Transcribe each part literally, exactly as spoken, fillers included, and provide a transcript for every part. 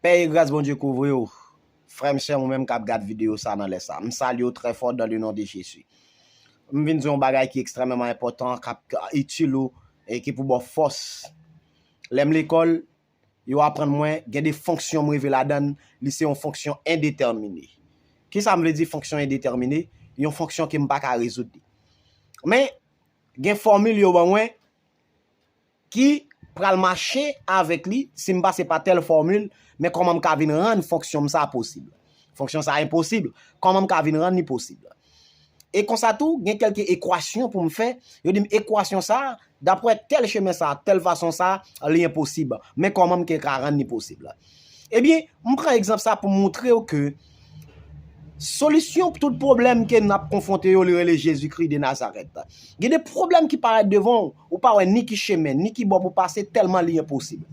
Pè e gras Bondye kouvri w. Frè m, sè m, ou menm k ap gad videyo sa nan lè sa. M salye w trè fò dans le nom de Jésus. M vin di w yon bagay ki ekstrèmeman enpòtan, k ap itil ou e ki pou ba w fòs. Lè m lekòl, yo aprann mwen, gen de fonksyon m rive ladan l, li se yon fonksyon endetèmine. Kisa m vle di fonksyon endetèmine? Yon fonksyon ke m pa ka rezoud li. Men, gen fòmil yo ban mwen, ki pral mache avèk li si m pase pa tèl fòmil, men kòman m ka vin rann fonksyon m sa posib? Fonksyon sa enposib, kòman m ka vin rann li posib? E konsa tou, gen kèlke ekwasyon pou m fè, yo di m ekwasyon sa, daprè tèl chemen sa, tèl fason sa, li enposib. Men kòman m ke ka rann li posib? Ebyen, m pran egzanp sa pou m montre w ke solisyon pou tout pwoblèm ke n ap konfwonte yo, li rele Jezikri de Nazarèt. Gen de pwoblèm ki parèt devan w, ou pa wè ni ki chemen, ni ki bò pou pase, tèlman li enposib.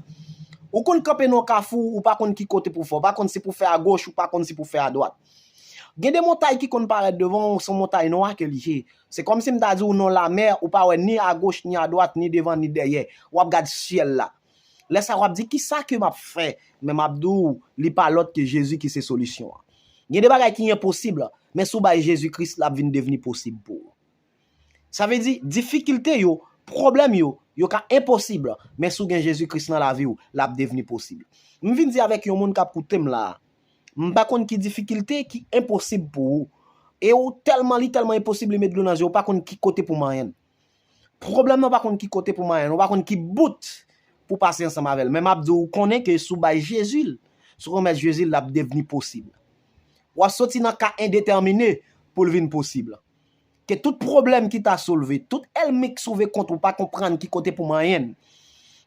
Ou konn kanpe nan yon kafou, ou pa konn ki kote pou fè, ou pa konn si pou fè agoch, ou pa konn si pou fè adwat. Gen de montay ki konn parèt devan w, se yon montay nwa ke li ye. Se kòmsi m ta di w nan lanmè, ou pa wè ni agoch, ni adwat, ni devan, ni dèyè. W ap gad syèl la. Lè sa a, w ap di, "Kisa ke m ap fè?" Men m ap di w, li pa lòt ke Jezi ki se solisyon an. Gen de bagay ki enposib, men si w bay Jezi Kris, l ap vin devni posib pou ou. Sa vle di, difikilte yo, pwoblèm yo, yo ka enposib, men si w gen Jezi Kris nan lavi w, l ap devni posib. M vin di avèk yon moun k ap koute m la a, m pa konn ki difikilte ki enposib pou ou. E ou tèlman, li tèlman enposib, li met dlo nan zye w, ou pa konn ki kote pou manyen l. Pwoblèm nan pa konn ki kote pou manyen l, ou pa konn ki bout pou pase ansanm avè l. Men m ap di w, ou konnen ke si w bay Jezi l, si w remèt Jezi l, l ap devni posib. W ap soti nan ka endetèmine pou l vin posib. Ke tout pwoblèm ki ta soulve, tout ènmi k soulve kont ou, pa konprann ki kote pou manyen l.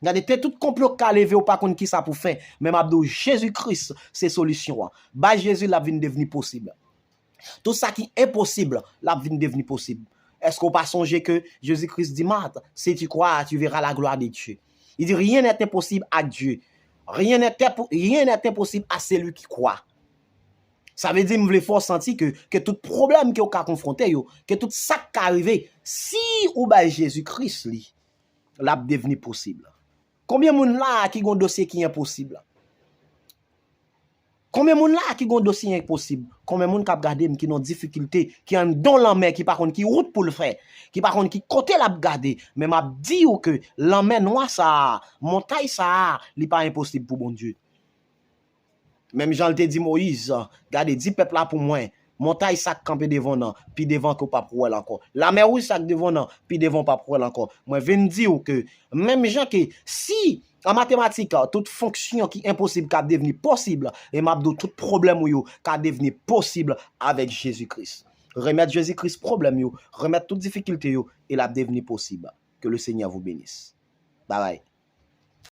Gade, te tout konplo k ka leve, ou pa konn kisa pou fè. Men m ap di w, Jezi Kris se solisyon an. Bay Jezi, l ap vin devni posib. Tout sa ki enposib, l ap vin devni posib. Èske w pa sonje ke Jezi Kris di Mat, "Si tu crois, tu verras la gloire de Dieu." Li di, "Rien n'est impossible à Dieu. Rien n'est impo-, rien n'est impossible à celui qui croit." Sa vle di, m vle fè w santi ke, ke tout pwoblèm ke w ka konfwonte yo, ke tout sa k ka rive, si ou bay Jezi Kris li, l ap devni posib. Konbyen moun la a ki gon dosye ki enposib? Konbyen moun la a ki gon dosye enposib? Konbyen moun k ap gade m ki nan difikilte, ki anndan lanmè, ki pa konn ki wout pou l fè, ki pa konn ki kote l ap gade? Men m ap di w ke lanmè nwa sa a, montay sa a, li pa enposib pou Bondye. Menm jan l te di Moyiz, "Gade, di pèp la pou mwen, montay sa k kanpe devan w nan, pi devan ke w p ap wè l ankò. Lamè wouj sa k devan w nan, pi devan w p ap wè l ankò." Mwen vin di w ke, menm jan ke si, an matematik, tout fonksyon ki enposib ka devni posib, e m ap di w tout pwoblèm ou yo ka devni posib avèk Jezi Kris. Remèt Jezi Kris pwoblèm yo, remèt tout difikilte yo, e l ap devni posib. Que le Seigneur vous bénisse. Bye bye.